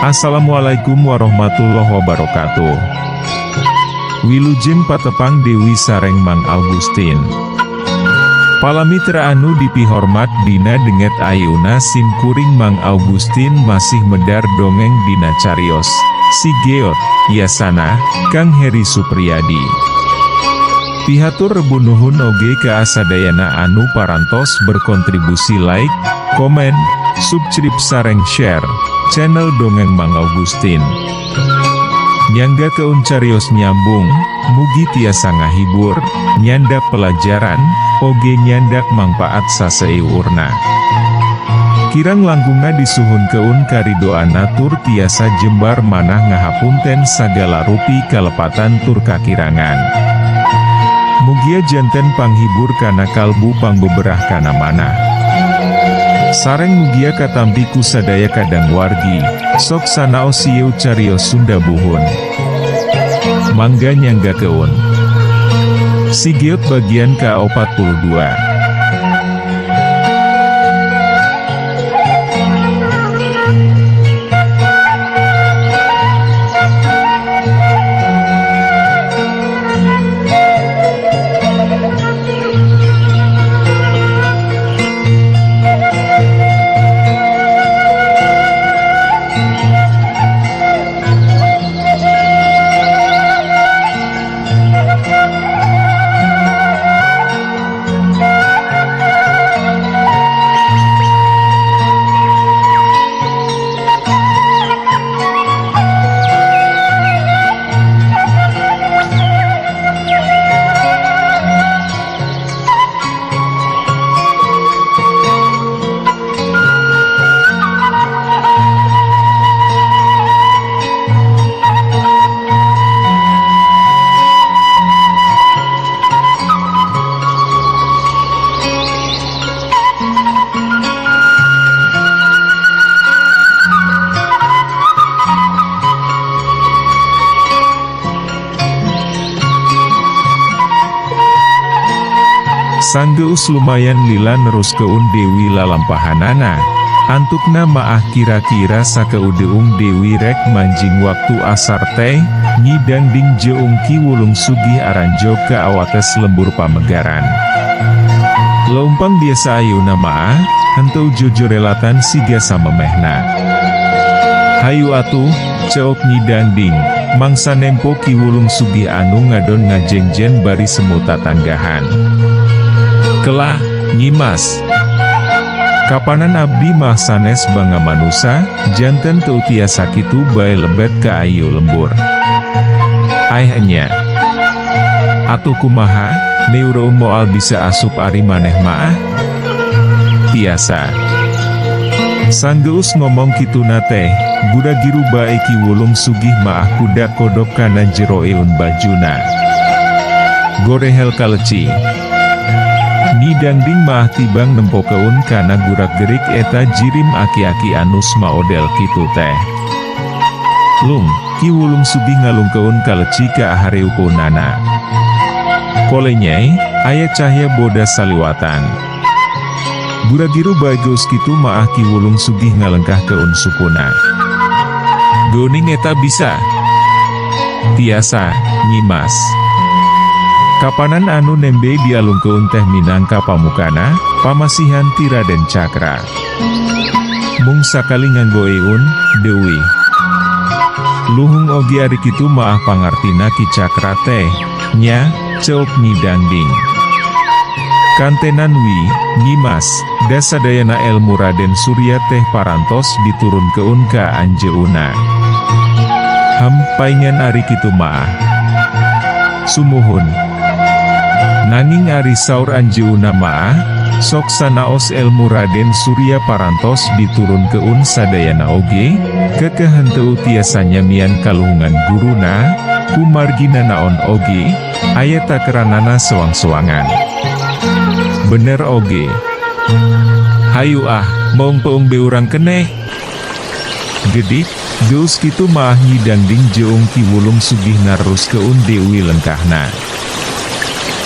Assalamualaikum warahmatullahi wabarakatuh. Wilujeng patepang Dewi sareng Mang Augustin. Palamitra anu dipihormat dina dinten ayeuna sim kuring Mang Augustin masih medar dongeng dina carios, Si Geot, Yasana, Kang Heri Supriyadi. Pihatur rebu nuhun oge ka sadayana anu parantos berkontribusi like, komen, subscribe sareng share, channel Dongeng Mang Augustin. Nyanggakeun carios nyambung, mugi tiasa ngahibur, nyandak pelajaran, oge nyandak mangpaat saseueurna. Kirang langkungna disuhunkeun karidoan tur tiasa jembar manah ngahapunten sagala rupi kalepatan tur kakirangan. Mugia janten panghibur kana kalbu pangbeberah kana manah. Sareng mugia katampi ku sadaya kadang wargi, sok sanaos ieu carios Sunda buhun. Mangga nyanggakeun. Si Geot bagian ke-42. Sanggeus lumayan lila neruskeun Dewi lalampahanana. Antukna maah kira-kira sakeudeung Dewi rek manjing waktu asar teh, Nyi Dangding jeung Ki Wulung Sugih aranjog ka awates lembur pamegaran. Leumpang biasa ayeuna maah, henteu jojorelatan siga samemehna. "Hayu atuh," ceuk Nyi Dangding, mangsa nempo Ki Wulung Sugih anu ngadon ngajengjen bari semu tatanggahan. "Kelah, Nyimas. Kapanan abdi mah sanes bangsa manusa, janten teu tiasa kitu bae lebet ka ieu lembur." "Aeh enya. Atuh kumaha, neureum moal bisa asup ari maneh maah?" "Tiasa." Sanggeus ngomong kituna teh, guda-giru bae Ki Wulung Sugih maah kudak kodok kana jero eun bajuna. Gorehel kaleci. Nyi Dangding maah tibang nempokeun kana gurak-gerik eta jirim aki-aki anu smaodel kitu teh. Lung, Ki Wulung Sugih ngalungkeun kaleci ka ahareupeunana. Kolenyey, aya cahya bodas saliwatan. Gura-giru bae geus kitu maah Ki Wulung Sugih ngalengkahkeun sukuna. "Geuning eta bisa?" "Tiasa, Nyimas. Kapanan anu nembe dialungkeun teh minangka pamukana, pamasihan ti Raden Cakra. Mung sakali nganggo eun, Dewi. Luhung oge ari kitu maah pangartina Ki Cakra teh, nya," ceuk Nyi Dangding. "Kantenan wi, Nyimas, da sadayana elmu Raden Surya teh parantos diturunkeun ka anjeunna." "Hem, paingan ari kitu maah." "Sumuhun. Nanging ari saur anjeunna maah, sok sanaos elmu Raden Surya parantos diturunkeun sadayana oge, keukeuh henteu tiasa nyamian kaluhungan guruna, kumargi nanaon oge, aya takeranana sewang-sewangan." "Bener oge. Hayu ah, maung peung beurang keneh." Gedik, geus kitu maah Nyi Dangding jeung Ki Wulung Sugih naruskeun Dewi lengkahna.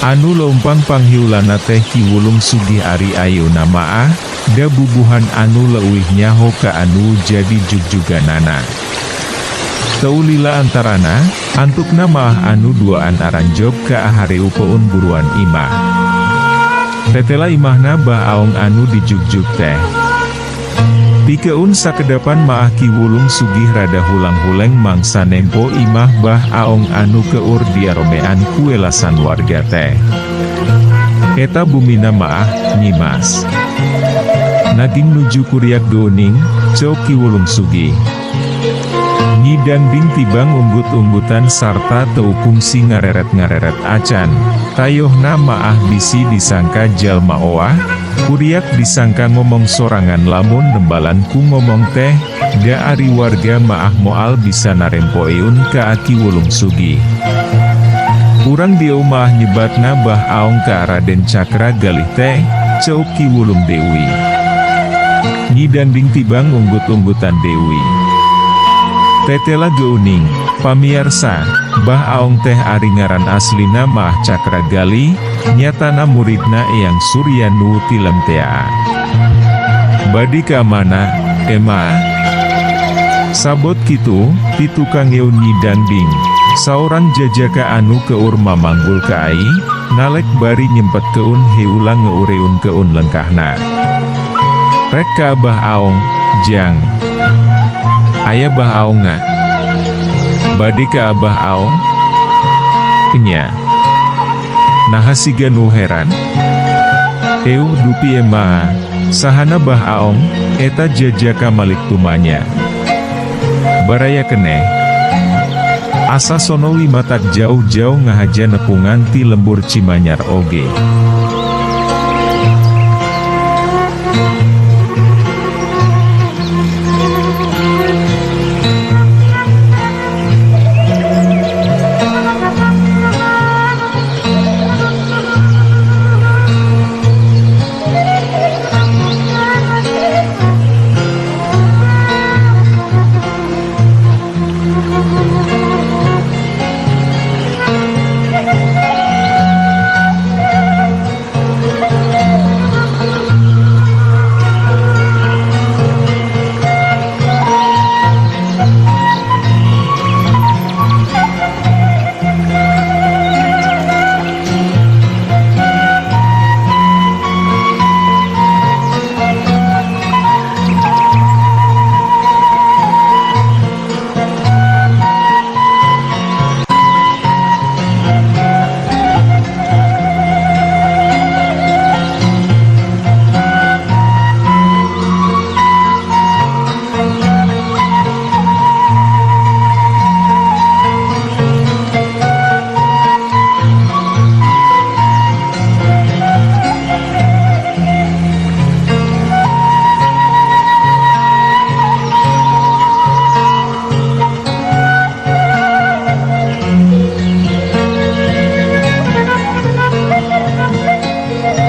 Anu leumpang panghiulana teh Ki Wulung Sugih ari ayeuna maah, Da bubuhan anu leuwih nyaho ka anu jadi jugjuganana. Teu lila antarana, antukna maah anu duaan aranjog ka ahareupeun buruan imah. Tetela imahna Bah Aong anu dijugjug teh. Pikeun sakedapan maah Ki Wulung Sugih rada hulang-huleng mangsa nempo imah Bah Aong anu keur diaromean ku welasan warga teh. Eta bumina maah, Nyimas. Naging nuju kuriak geuning, ceuk Ki Wulung Sugih. Nyi Dangding tibang unggut-unggutan sarta teu kungsi ngareret-ngareret acan, tayohna maah bisi disangka jalma owah, kuriak disangka ngomong sorangan lamun nembalan ku ngomong teh, da ari warga maah moal bisa narempoeun ka Ki Wulung Sugih. Urang dieu maah nyebatna Bah Aong ka Raden Cakra Galih teh, ceuk Ki Wulung deui. Nyi Dangding tibang unggut-unggutan deui. Tetela geuning, pamiarsa, Bah Aong teh ari ngaran aslina maah Cakra Galih, nyatana muridna Eyang Surya nu tilem tea. Badi ka mana, ema? Sabot kitu, ti tukang ngeun Nyi Dangding, saurang jajaka anu keur mamanggul ka ai, nalek bari nyempetkeun heula ngeureunkeun lengkahna. Rek ka Bah Aong, Jang. Aya Bah Aongna. Bade ka Abah Aong? Enya. Naha siga nu heran? Euh dupi ema, sahana Bah Aong, eta jajaka malik tumanya. Baraya keneh. Asa sono matak jauh-jauh ngahaja nepungan ti lembur Cimanyar oge.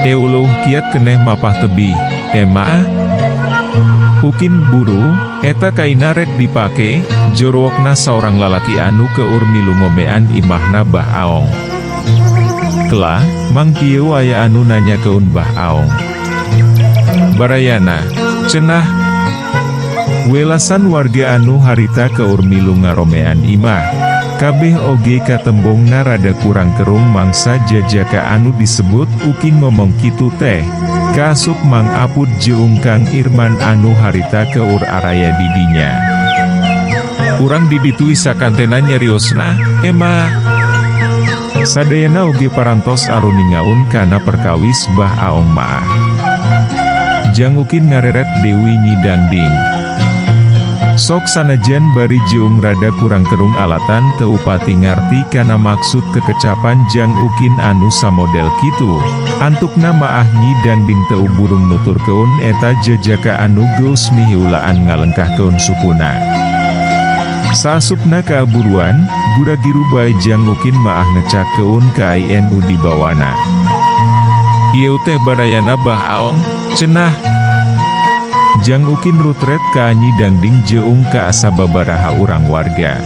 Euluh kiat keneh mapah tebih, ema? Ukin buru, eta kaina rek dipake, jorowokna saurang lalaki anu keur milu ngomean imahna Bah Aong. Kela, mang kieu aya anu nanyakeun Bah Aong. Barayana, cenah. Welasan warga anu harita keur milu ngaromean imah. Kabeh oge katembongna rada kurang kerung mangsa jajaka anu disebut Ukin ngomong kitu teh. Kaasup Mang Apud jeung Kang Irman anu harita keur araya di dinya. Urang di ditu sakantena nyariosna, ema. Sadayana oge parantos aruningaun kana perkawis Bah Aong maah. Jang Ukin ngareret deui Nyi Dangding. Sok sanajan bari jeung rada kurang kerung alatan teu pati ngarti kana maksud kekecapan Jang Ukin anu samodel kitu. Antukna maah Nyi Dangding teu burung nuturkeun eta jajaka anu geus miheulaan ngalengkahkeun sukuna. Saasupna kaaburuan, gura-giru bae Jang Ukin maah ngecakkeun ka anu dibawana. Ieu teh barayana Bah Aong, cenah. Jang Ukin rutret ka Nyi Dangding jeung ka sababaraha urang warga.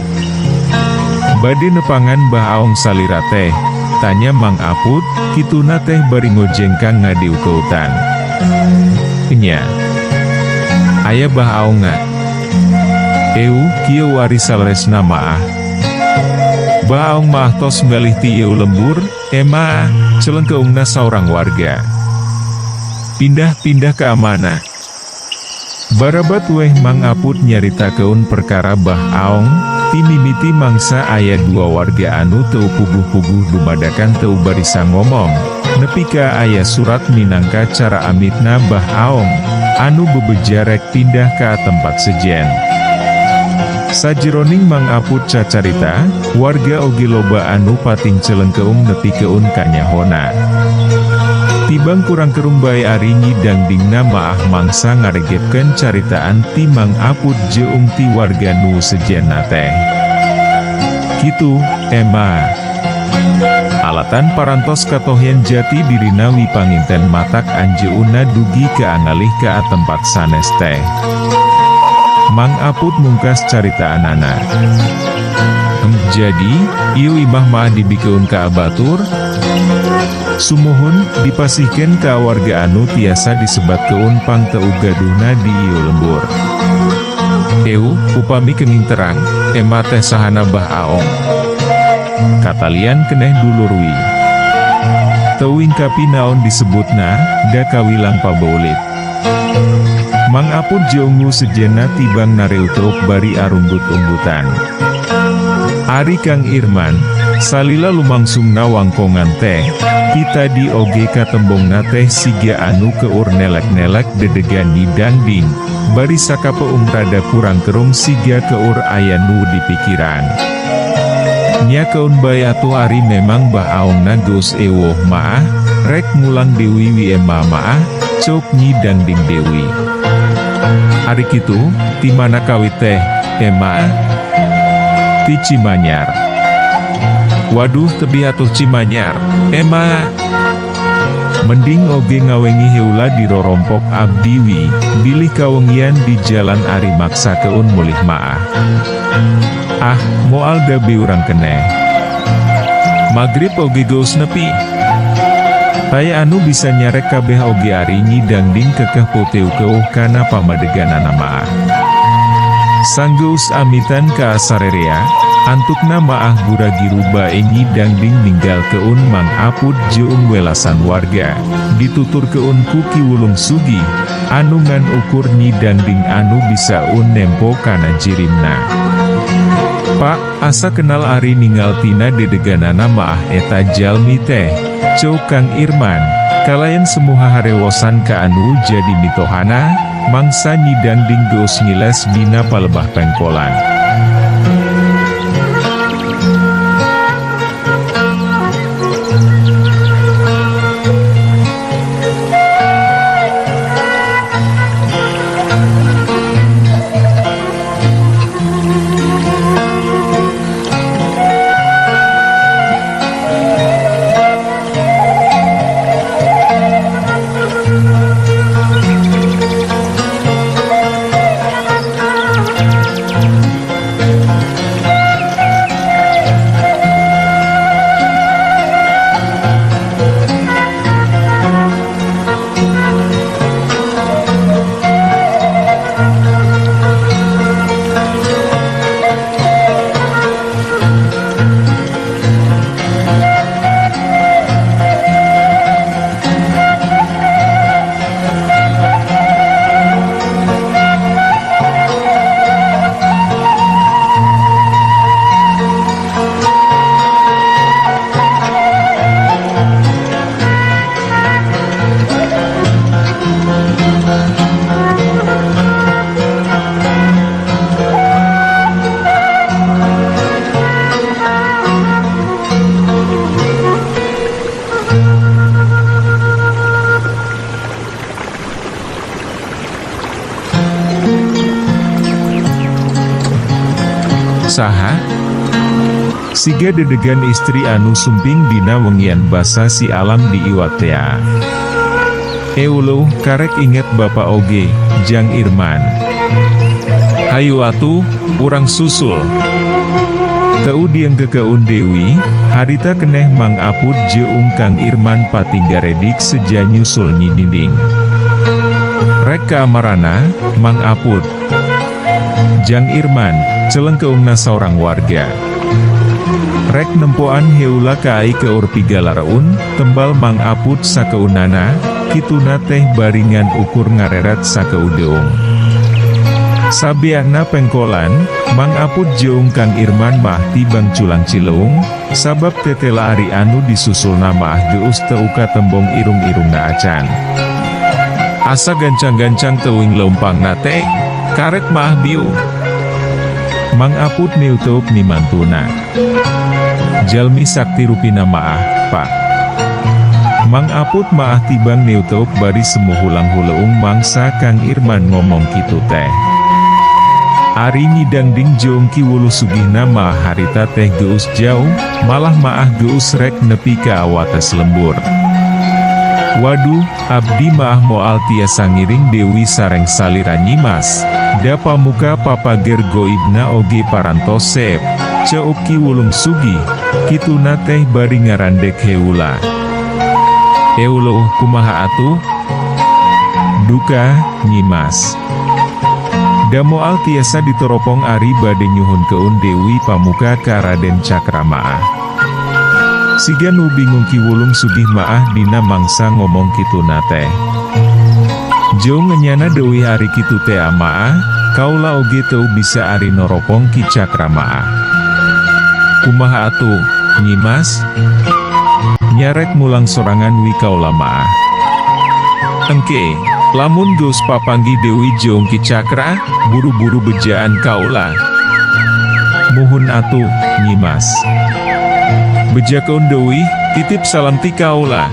Bade nepangan Bah Aong salira teh, tanya Mang Apud, kituna teh bari ngojengkang ngadiukeutan. Enya. Aya Bah Aongna. Eu, kieu ari saleresna maah. Bah Aong maah tos ngalih ti ieu lembur, ema, celengkeungna saurang warga. Pindah-pindah ka mana? Barabat weh Mang Aput nyaritakeun perkara Bah Aong, ti mimiti mangsa aya dua warga anu teu puguh-puguh dumadakan teu barisa ngomong, nepi ka aya surat minangka cara amitna Bah Aong, anu bebeja rek pindah ka tempat sejen. Sajeroning Mang Aput cacarita, warga oge loba anu pating celengkeung nepikeun kanyahona. Tibang kurang kerung bae ari Nyi Dangdingna maah mangsa ngaregepkeun caritaan ti Mang Aput jeung ti warga nu sejenna teh. Kitu, ema. Alatan parantos katohyan jati dirina wi panginten matak anjeunna dugi ka angalih ka tempat sanes teh. Mang Aput mungkas caritaanana. Jadi, ieu imah mah dibikeun ka batur? Sumuhun, dipasihkeun ka warga anu tiasa disebatkeun pang teu gaduhna di ieu lembur. Eu, upami kenging terang, ema teh sahana Bah Aong. Katalian keneh dulur wi. Teuing kapi naon disebutna, da kawilang pabeulit. Mang Aput jeung nu sejenna tibang nareuteuk bari arunggut-unggutan. Ari Kang Irman, salila lumangsungna wangkongan teh, ti tadi oge katembongna teh siga anu keur nelek-nelek dedegan Nyi Dangding, bari sakapeung rada kurang kerung siga keur aya nu dipikiran. Nya keun bae atuh ari memang Bah Aongna geus ewuh maah, rek mulang deui wi ema maah, ceuk Nyi Dangding deui. Ari kitu, ti mana kawit teh, ema? Ti Cimanyar. Waduh tebih atuh Cimanyar, ema. Mending oge ngawengi heula dirorompok abdi wi, bilih kawengian di jalan ari maksakeun mulih maah. Ah, moal da beurang keneh. Magrib oge geus nepi. Taya anu bisa nyarek kabeh oge ari Nyi Dangding kekeh peuteukeuh kana pamadeganana maah. Sanggeus amitan ka sarerea, antukna maah gura-giru bae Nyi Dangding ninggalkeun Mang Aput jeung welasan warga, dituturkeun ku Ki Wulung Sugih, anu ngan ukur Nyi Dangding anu bisaeun nempo kana jirimna. Pak, asa kenal ari ningal tina dedeganana maah eta jalmi teh, ceuk Kang Irman, kalayan semu haharewosan ka anu jadi mitohana, mangsa Nyi Dangding geus ngiles dina palebah pengkolan. Saha? Siga dedegan istri anu sumping dina wengian basa si alam di iwat tea. Euluh, karek inget bapak oge, Jang Irman. Hayu atuh, urang susul. Teu dienggekeun deui, harita keneh Mang Aput jeung Kang Irman patinggaredik seja nyusul Nyi Dinding. Rek ka marana, Mang Aput? Jang Irman, celengkeungna saurang warga. Rek nempoan heula ka ai keur pigalareun, tembal Mang Aput sakeunana, kituna teh bari ngan ukur ngareret sakeudeung. Sabeakna pengkolan, Mang Aput jeung Kang Irman maah tibang culang cileung, sabab tetela ari anu disusulna maah geus teu katembong irung-irungna acan. Asa gancang-gancang teuing leumpangna teh, karek maah biu. Mang Aput neuteup mimantuna. Jalmi sakti rupina maah, Pak. Mang Aput maah tibang neuteup bari semu hulang-huleung mangsa Kang Irman ngomong kitu teh. Ari Nyi Dangding jeung Ki Wuluh Sugihna maah harita teh geus jauh, malah maah geus rek nepi ka wates lembur. Waduh, abdi maah moal tiasa ngiring Dewi sareng salira Nyimas, da pamuka papager goibna oge parantos seep, ceuk Ki Wulung Sugih, kituna teh bari ngarandek heula. Euleuh kumaha atuh? Duka, Nyimas. Da moal tiasa ditoropong ari bade nyuhunkeun Dewi pamuka ka Raden Cakra maah. Siga nu bingung Ki Wulung Sugih maah dina mangsa ngomong kituna teh. Jeung enyana deuih ari kitu tea maah, kaula oge teu bisa ari noropong Ki Cakra maah. Kumaha atuh, Nyimas? Nya rek mulang sorangan wi kaula maah. Engke, lamun geus papanggih Dewi jeung Ki Cakra, buru-buru bejaan kaula. Muhun atuh, Nyimas. Bejakeun deuih, titip salam ti kaula.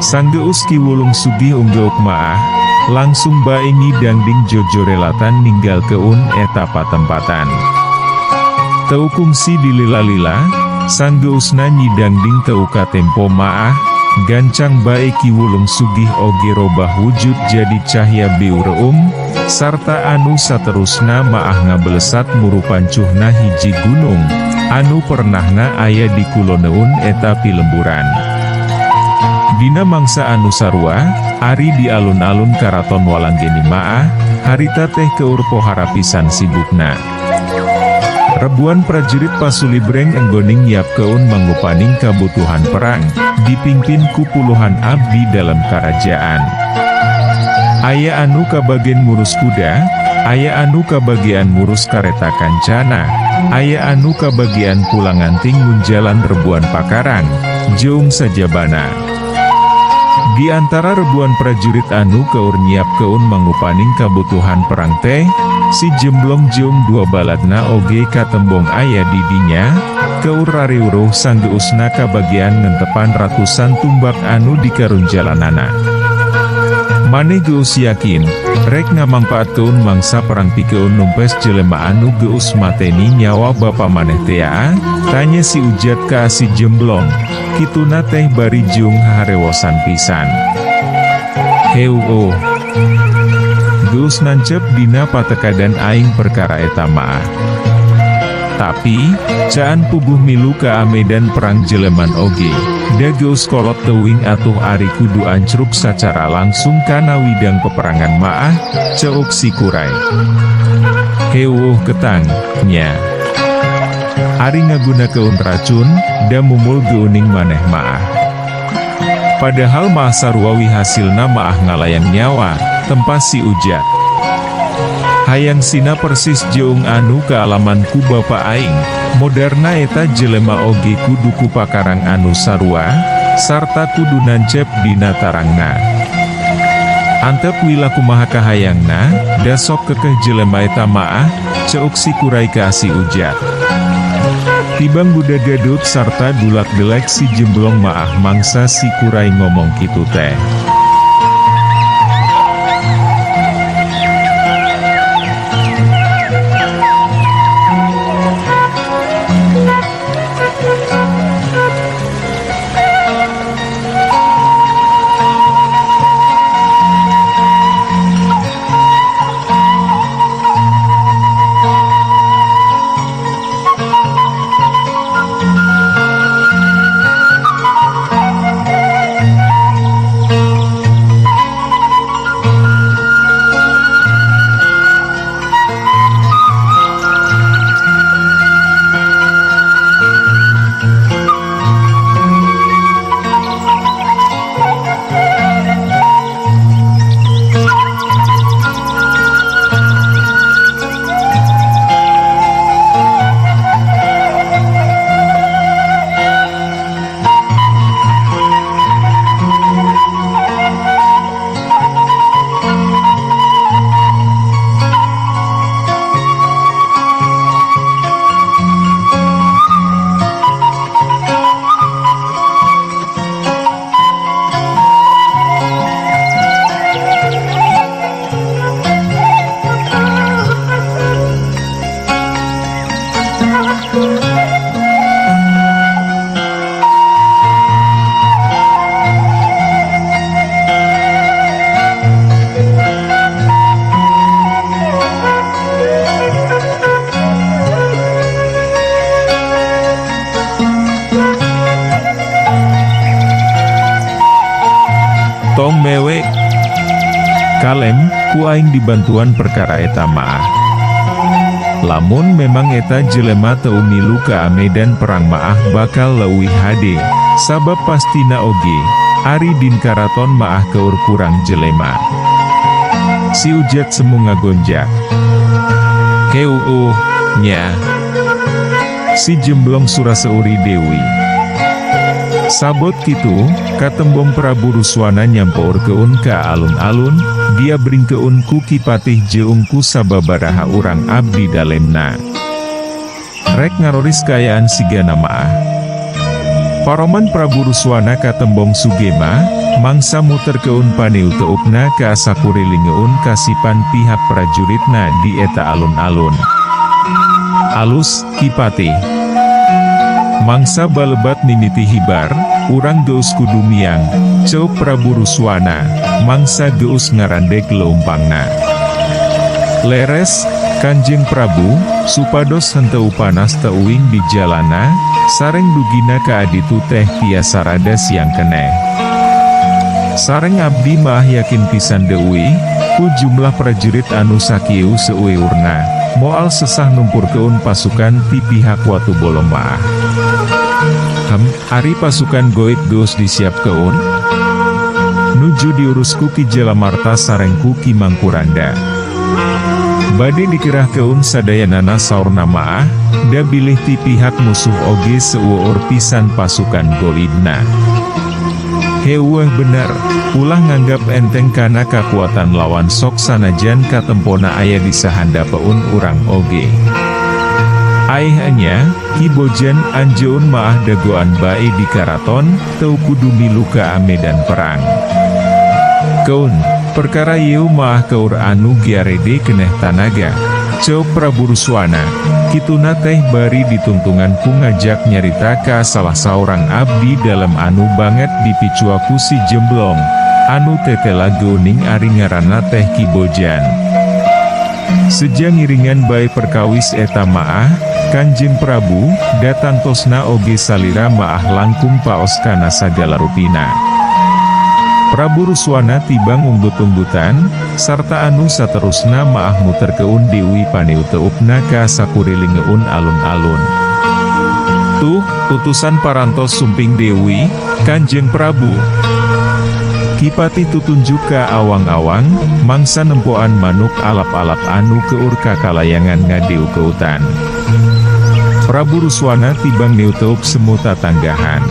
Sanggeus Ki Wulung Sugih unggeuk maah, langsung bae Nyi Dangding jojorelatan ninggalkeun eta patempatan. Teu kungsi dilila-lila, sanggeusna Nyi Dangding teu katempo maah, gancang bae Ki Wulung Sugih oge robah wujud jadi cahya beureum, sarta anu saterusna maah ngabelesat murupancuhna hiji gunung, anu pernahna aya di kuloneun eta pilemburan. Dina mangsa anu sarua, ari di alun-alun Karaton Walanggeni maah, harita teh keur pohara pisan sibukna. Rebuan prajurit pasulibreng enggoning nyiapkeun mangupaning kabutuhan perang, dipimpin ku puluhan abdi dalem karajaan. Aya anu kabagian ngurus kuda, aya anu kabagian ngurus kareta kancana, aya anu kabagian pulang-anting ngunjalan rebuan pakarang, jeung sajabana. Di antara rebuan prajurit anu keur nyiapkeun mangupaning kabutuhan perang teh, si Jemblong jeung dua baladna oge katembong aya di dinya, keur rariweuh sanggeusna kabagian ngentepan ratusan tumbak anu dikarunjalanana. Maneh geus yakin, rek ngamangpaatkeun mangsa perang pikeun numpes jelema anu geus mateni nyawa bapa maneh tea? Tanya si Ujat ka si Jemblong, kituna teh bari jeung haharewosan pisan. Heueuh. Geus nancep dina patekadan aing perkara eta maah. Tapi, caan puguh milu ka medan perang jeleman oge, da geus kolot teuing atuh ari kudu ancruk sacara langsung kana widang peperangan maah, ceuk si Kurai. Heueuh ketang, nya. Ari ngagunakeun racun, da mumul geuning maneh maah. Padahal maah sarua wi hasilna maah ngalayang nyawa, tempas si Ujat. Hayang sina persis jeung anu kaalaman ku bapa aing, moderna eta jelema oge kudu ku pakarang anu sarua, sarta kudu nancep dina tarangna. Antep lila kumaha kahayangna, da sok kekeh jelema eta maah, ceuk si Kurai ka si Ujat. Tibang budak gadut sarta dulak-delek si Jemblong maah mangsa si Kurai ngomong kitu teh. Kalem, ku aing dibantuan perkara eta maah. Lamun memang eta jelema teu milu ka medan perang maah bakal leuwih hade, sabab pastina oge, ari din karaton maah keur kurang jelema. Si Ujat semu ngagonjak. Heuuh, nya. Si Jemblong sura-seuri deui. Sabot kitu, katembong Prabu Ruswana nyampeurkeun ka alun-alun, dia bringkeun ku Ki Patih jeung ku sababaraha urang abdi dalemna. Rek ngaroris kaayaan sigana maah. Paroman Prabu Ruswana katembong sugema, mangsa muterkeun paneuteupna ka sakurilingeun kasipan pihak prajuritna di eta alun-alun. Alus, Ki Patih. Mangsa balebat mimiti hibar, urang geus kudu miang, ceuk Prabu Ruswana, mangsa geus ngarandeg leumpangna. Leres, Kanjeng Prabu, supados henteu panas teuing di jalana, sareng dugina ka aditu teh tiasa rada siang keneh. Sareng abdi mah yakin pisan deui, ku jumlah prajurit anu sakieu seueurna, moal sesah numpurkeun pasukan ti pihak Watu Bolong maah. Hem, ari pasukan goib geus disiapkeun? Nuju diurus ku Ki Jalamarta sareng ku Ki Mangkuranda. Bade dikerahkeun sadayanana saurna maah, da bilih ti pihak musuh oge seueur pisan pasukan goibna. Heueuh bener, ulah nganggap enteng kana kakuatan lawan sok sanajan katempona aya di sahandapeun urang oge. Aeh enya, Ki Bojan anjeun maah dagoan bae di karaton, teu kudu milu ka medan perang. Keun, perkara ieu maah keur anu giarede keneh tanaga, ceuk Prabu Ruswana, kituna teh bari ditungtungan ku ngajak nyarita ka salah saurang abdi dalem anu banget dipicua ku si Jemblong, anu tetela geuning ari ngaranna teh Ki Bojan. Seja ngiringan bae perkawis eta maah, Kanjeng Prabu, da tantosna oge salira maah langkung paos kana sagala rupina. Prabu Ruswana tibang unggut-unggutan, sarta anu saterusna maah muterkeun deui paneuteupna ka sakurilingeun alun-alun. Tuh, utusan parantos sumping deui, Kanjeng Prabu. Ki Patih tutunjuk ka awang-awang, mangsa nempoan manuk alap-alap anu keur kakalayangan ngadeu-keutan. Prabu Ruswana tibang neuteup semu tatanggahan.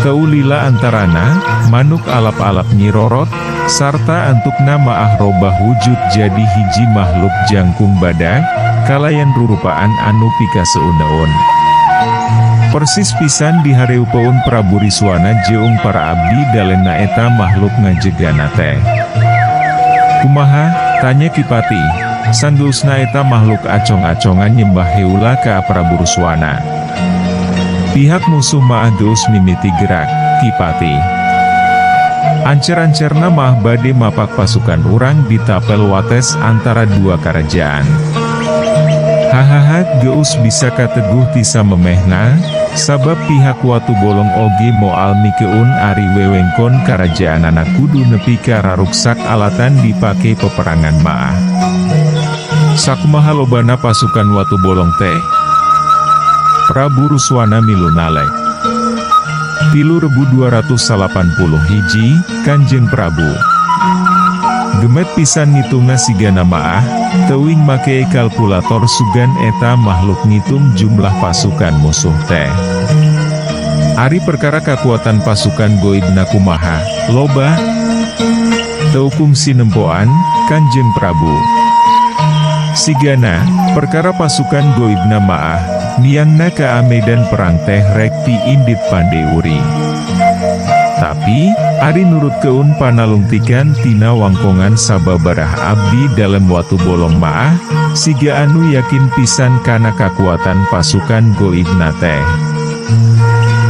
Teu lila antarana, manuk alap-alap nyirorot, sarta antukna maah robah wujud jadi hiji makhluk jangkung badag, kalayan rurupaan anu pikaseun-eun. Persis pisan dihareupeun Prabu Riswana jeung para abdi dalemna eta makhluk ngajegana teh. Kumaha, tanya Ki Patih, sanggeusna eta makhluk acong-acongan nyembah heula ka Prabu Ruswana. Pihak musuh maah geus mimiti gerak, Ki Patih. Ancer-ancerna maah bade mapak pasukan urang di tapel wates antara dua kerajaan. Hahaha, geus bisa kateguh ti samemehna, sabab pihak Watu Bolong oge moal mikeun ari wewengkon karajaanana kudu nepi ka raruksak alatan dipake peperangan maah. Sakumaha lobana pasukan Watu Bolong teh? Prabu Ruswana milu nalek. 3.281, Kanjeng Prabu. Gemet pisan ngitungna sigana maah, teuing make kalkulator sugan eta makhluk ngitung jumlah pasukan musuh teh. Ari perkara kakuatan pasukan goibna kumaha, loba? Teu kungsi nempoan, Kanjeng Prabu. Sigana, perkara pasukan goibna maah, miangna ka medan perang teh rek ti indit Pandeuri. Tapi, ari nurutkeun panalungtikan tina wangkongan sababaraha abdi dalem Watu Bolong maah, siga anu yakin pisan kana kakuatan pasukan goibna teh.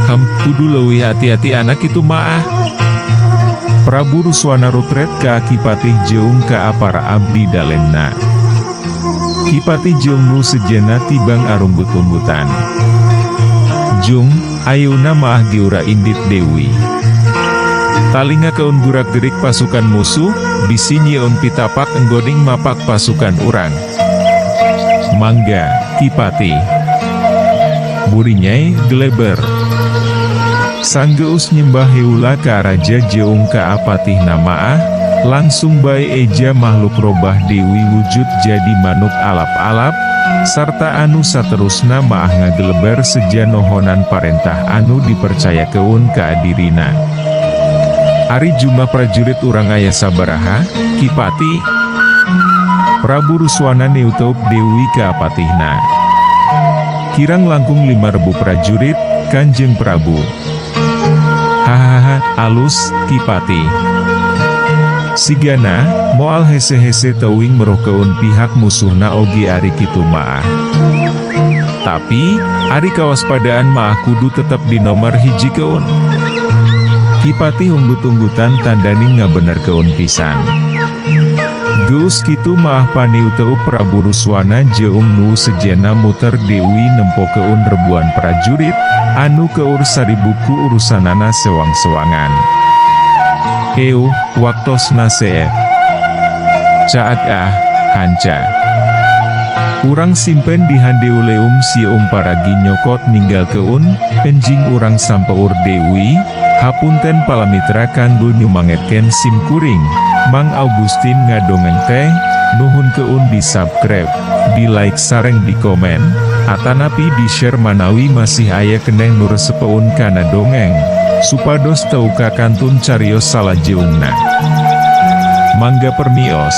Hem, kudu leuwih hati-hati anak itu maah. Prabu Ruswana rutret ka Ki Patih jeung ka para abdi dalemna. Ki Patih jeung nu sejenna tibang arunggut-unggutan. Jung, ayeuna maah geura indit deui. Talingakeun gurak-gerik pasukan musuh, bisi nyieun pitapak enggoning mapak pasukan urang. Mangga, Ki Patih. Burinyai, geleber. Sanggeus nyembah heula ka raja jeung ka apatihna maah, langsung bae eja makhluk robah deui wujud jadi manuk alap-alap, sarta anu saterusna maah ngageleber seja nohonan parentah anu dipercayakeun ka dirina. Ari jumlah prajurit urang aya sabaraha, Ki Patih? Prabu Ruswana neuteup deui ka apatihna. Kirang langkung 5.000 prajurit, Kanjeng Prabu. Hahaha, alus, Ki Patih. Sigana, moal hese-hese teuing merohkeun pihak musuhna oge ari kitu maah. Tapi, ari kawaspadaan maah kudu tetep di nomor hijikeun. Ki Patih unggut-unggutan tandaning ngabenerkeun pisan. Geus kitu maah paniuteup Prabu Ruswana jeung nu sejenna muter deui nempokeun rebuan prajurit, anu keur saribuk ku urusanana sewang-sewangan. Euh, waktosna seep. Caag ah, hanca. Urang simpen di handeuleum sieum paragi nyokot ninggalkeun, enjing urang sampeur deui, hapunten palamitra kanggo nyumangetkeun sim kuring, Mang Augustin ngadongeng teh, nuhunkeun di subscribe, di like sareng di komen, atanapi di share manawi masih aya keneh nu resepeun kana dongeng, supados teu kakantun carios salajeungna. Mangga permios.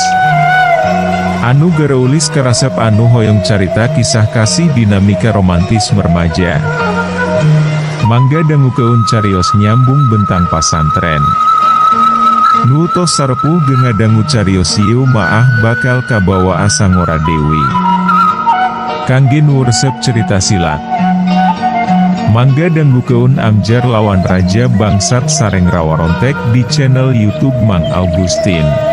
Anu gareulis karasep anu hoyong carita kisah kasih dinamika romantis remaja. Mangga dangukeun carios Nyambung Bentang Pasantren. Nu tos sarepuh ge ngadangu carios ieu maah bakal kabawa asa ngora deui. Kangge nu resep cerita silat, mangga dangukeun Amjar lawan Raja Bangsat sareng Rawarontek di channel YouTube Mang Augustin.